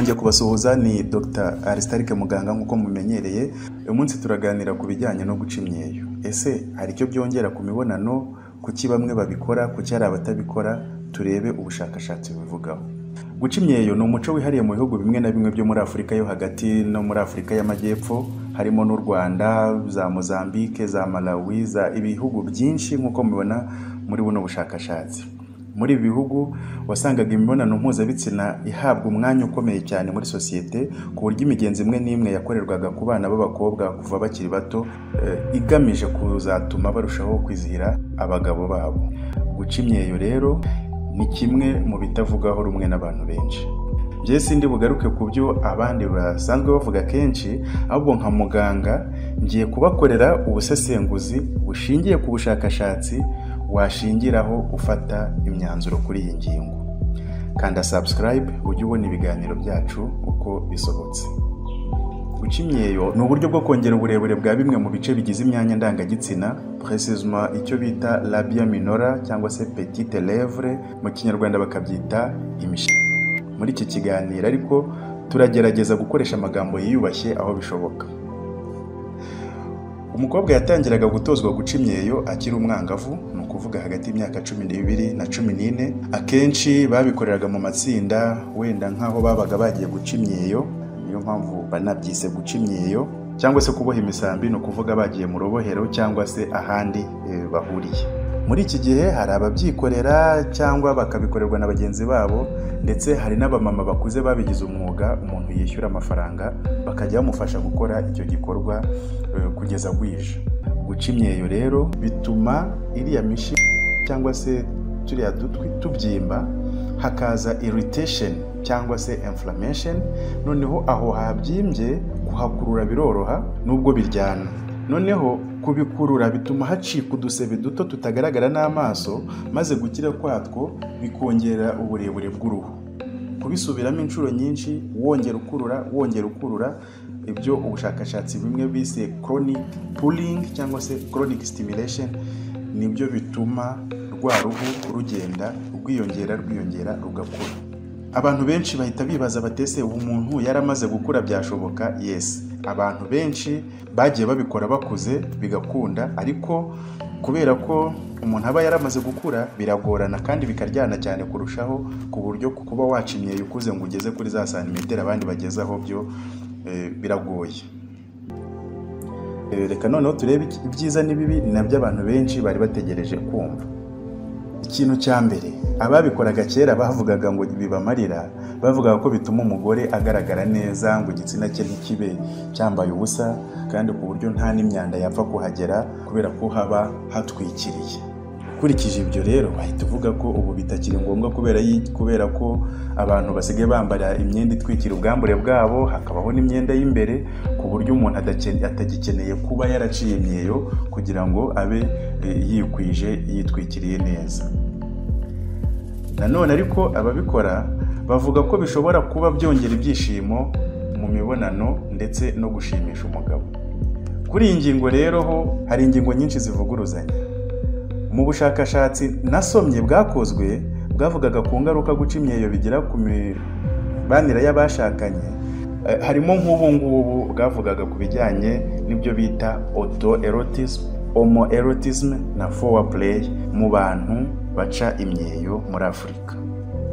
Nongeye kubasuhuza, ni Dr Aristarque Muganga nk'uko mumenyereye. Uyu munsi turaganira ku bijyanye no guca imyeyo. Ese hari icyo byongera ku mibonano? Kuki bamwe babikora, kuki hari abatabikora? Turebe ubushakashatsi bubivugaho. Guca imyeyo ni umuco wihariye mu bihugu bimwe na bimwe byo muri Afurika yo hagati no muri Afurika y'Amajyepfo, harimo n'u Rwanda, za Mozambique, za Malawi, za ibihugu byinshi nk'uko mubibona muri buno bushakashatsi. Muri ibi bihugu wasangaga imibonano mpuzabitsina ihabwa umwanya ukomeye cyane muri sosiyete, ku buryo imigenzo imwe n'imwe yakorerwaga ku bana b'abakobwa kuva bakiri bato, igamije kuzatuma barushaho kwizihira abagabo babo. Guca imyeyo rero ni kimwe mu bitavugwaho rumwe n'abantu benshi. Njye sindi bugaruke ku byo abandi basanzwe bavuga kenshi, ahubwo nka muganga ngiye kubakorera ubusesenguzi bushingiye ku bushakashatsi washingiraho ufata imyanzuro kuri iyi ngingo. Kanda subscribe ujye ubona ibiganiro byacu uko bisohotse. Guca imyeyo ni uburyo bwo kongera uburebure bwa bimwe mu bice bigize imyanya ndangagitsina, précisément icyo bita labia minora cyangwa se petite lèvre, mu Kinyarwanda bakabyita imishi. Muri iki kiganiro ariko turagerageza gukoresha amagambo yiyubashye aho bishoboka. Umukobwa yatangiraga gutozwa guca imyeyo akiri umwangavu, ni ukuvuga hagati y'imyaka 12 na 14. Akenshi babikoreraga mu matsinda, wenda nk'aho babaga bagiye guca imyeyo, niyo mpamvu banabyise guca imyeyo, cyangwa se kuboha imisambi, ni ukuvuga bagiye mu rubohero cyangwa se ahandi bahuriye. Muri iki gihe hari ababyikorera cyangwa bakabikorerwa na bagenzi babo, ndetse hari n'abamama bakuze babigize umwuga, umuntu yishyura amafaranga bakajya bamufasha gukora icyo gikorwa kugeza bwije. Guca imyeyo rero bituma iriya mishi cyangwa se turiya dutwi tubyimba, hakaza irritation cyangwa se inflammation, noneho aho habyimbye kuhakurura biroroha nubwo biryana. Noneho kubikurura bituma hacika udusebe duto tutagaragara n'amaso, maze gukira kwatwo bikongera uburebure bw'uruhu. Kubisubiramo inshuro nyinshi, wongera ukurura, wongera ukurura, ibyo ubushakashatsi bimwe bise chronic pulling cyangwa se chronic stimulation, nibyo bituma rwa ruhu rugenda rwiyongera rwiyongera rugakura. Abantu benshi bahita bibaza batese ubu umuntu yaramaze gukura byashoboka? Yes, abantu benshi bagiye babikora bakuze bigakunda, ariko kubera ko umuntu aba yaramaze gukura biragorana kandi bikaryana cyane kurushaho, ku buryo kuba waca imyeyo ukuze ngo ugeze kuri za santimetero abandi bagezaho byo biragoye. Reka noneho turebe ibyiza n'ibibi, ni nabyo abantu benshi bari bategereje kumva. Ikintu cya mbere, ababikoraga kera bavugaga ngo bibamarira, bavugaga ko bituma umugore agaragara neza, ngo igitsina cye ntikibe cyambaye ubusa, kandi ku buryo nta n'imyanda yapfa kuhagera kubera ko haba hatwikiriye. Ukurikije ibyo rero wahita uvuga ko ubu bitakiri ngombwa, kubera ko abantu basigaye bambara imyenda itwikira ubwambure bwabo, hakabaho n'imyenda y'imbere, ku buryo umuntu atagikeneye kuba yaraciye imyeyo kugira ngo abe yikwije yitwikiriye neza. Nanone ariko ababikora bavuga ko bishobora kuba byongera ibyishimo mu mibonano ndetse no gushimisha umugabo. Kuri iyi ngingo rero ho hari ingingo nyinshi zivuguruzanya. Mu bushakashatsi nasomye bwakozwe bwavugaga ku ngaruka guca imyeyo bigira ku mibanire y'abashakanye, harimo nk'ubu ngubu bwavugaga ku bijyanye n'ibyo bita autoerotism, homoerotism na foreplay mu bantu baca imyeyo muri Afurika.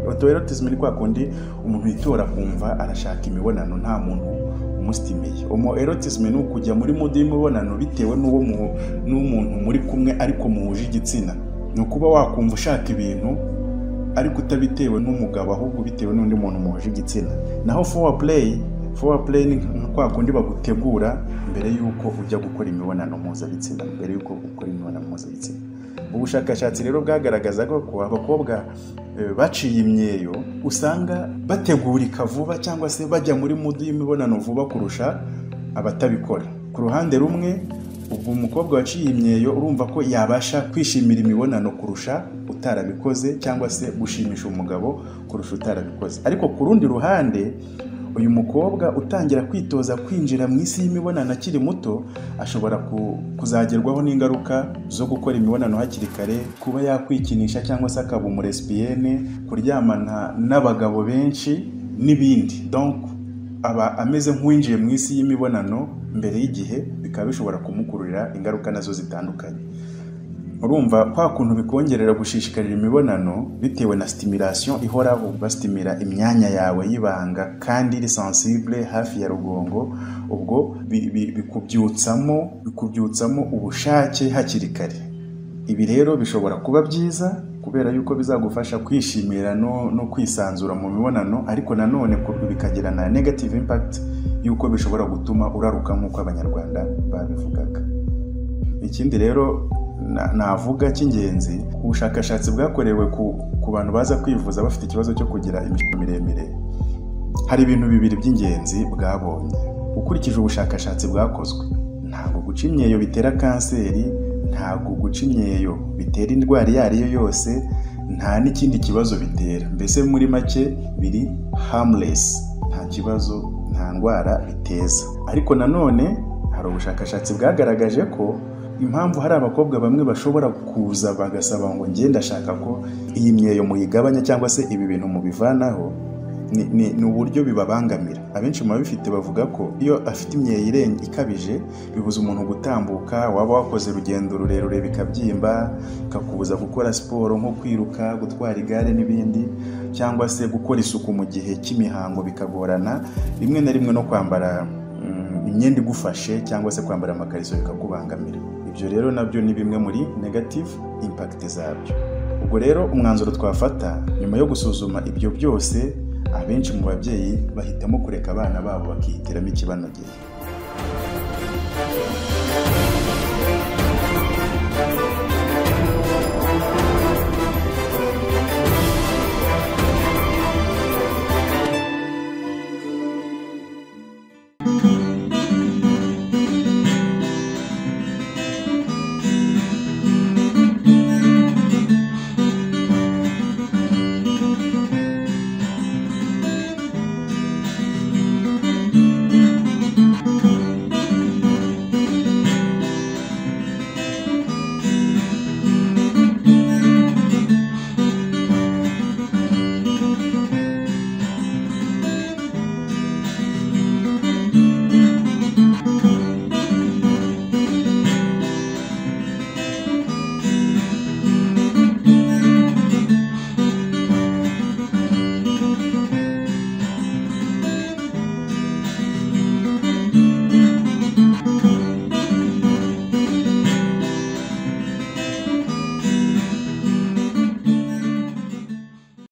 Autoerotism ni kwa kundi umuntu yitora kumva arashaka imibonano nta muntu umusitimiye. Homoerotism ni ukujya muri mood y'imibonano bitewe n'umuntu muri kumwe ariko muhuje igitsina. Ni ukuba wakumva ushaka ibintu ariko utabitewe n'umugabo, ahubwo bitewe n'undi muntu muhuje igitsina. Naho foreplay ni kwa kundi bagutegura mbere y'uko ujya gukora imibonano mpuzabitsina, mbere y'uko ukora imibonano mpuzabitsina. Ubushakashatsi rero bwagaragazaga ko abakobwa baciye imyeyo usanga bategurika vuba cyangwa se bajya muri mood y'imibonano vuba kurusha abatabikora. Ku ruhande rumwe, ubwo umukobwa waciye imyeyo urumva ko yabasha kwishimira imibonano kurusha utarabikoze, cyangwa se gushimisha umugabo kurusha utarabikoze. Ariko ku rundi ruhande, uyu mukobwa utangira kwitoza kwinjira mu isi y'imibonano akiri muto ashobora kuzagerwaho n'ingaruka zo gukora imibonano hakiri kare, kuba yakwikinisha cyangwa se akaba umulesbienne, kuryamana n'abagabo benshi. n'ibindi. Donc aba ameze nk'uwinjiye mu isi y'imibonano mbere y'igihe, bikaba bishobora kumukururira ingaruka nazo zitandukanye. Urumva kwa kuntu bikongerera gushishikarira imibonano bitewe na stimulation ihoraho, bastimira imyanya yawe y'ibanga kandi iri sensible hafi ya rugongo, ubwo bikubyutsamo ubushake hakiri kare. Ibi rero bishobora kuba byiza kubera yuko bizagufasha kwishimira no kwisanzura mu mibonano, ariko nanone bikagira na negative impact yuko bishobora gutuma uraruka nk'uko Abanyarwanda babivugaga. Ikindi rero navuga cy'ingenzi, ubushakashatsi bwakorewe ku bantu baza kwivuza bafite ikibazo cyo kugira imishino miremire, hari ibintu bibiri by'ingenzi bwabonye. Ukurikije ubushakashatsi bwakozwe, ntabwo guca imyeyo bitera kanseri, ntabwo guca imyeyo bitera indwara iyo ari yo yose, nta n'ikindi kibazo bitera. Mbese muri make biri harmless, nta kibazo, nta ndwara biteza. Ariko nanone hari ubushakashatsi bwagaragaje ko impamvu hari abakobwa bamwe bashobora kuza bagasaba ngo njye ndashaka ko iyi myeyo muyigabanya cyangwa se ibi bintu mubivanaho, ni uburyo bibabangamira. Abenshi mu babifite bavuga ko iyo afite imyeyo irenze ikabije bibuza umuntu gutambuka, waba wakoze urugendo rurerure bikabyimba, bikakubuza gukora siporo nko kwiruka, gutwara igare n'ibindi, cyangwa se gukora isuku mu gihe cy'imihango bikagorana, rimwe na rimwe no kwambara imyenda igufashe cyangwa se kwambara amakariso bikakubangamira. Ibyo rero nabyo ni bimwe muri negative impact zabyo. Ubwo rero umwanzuro twafata nyuma yo gusuzuma ibyo byose, abenshi mu babyeyi bahitamo kureka abana babo bakihitiramo ikibanogeye.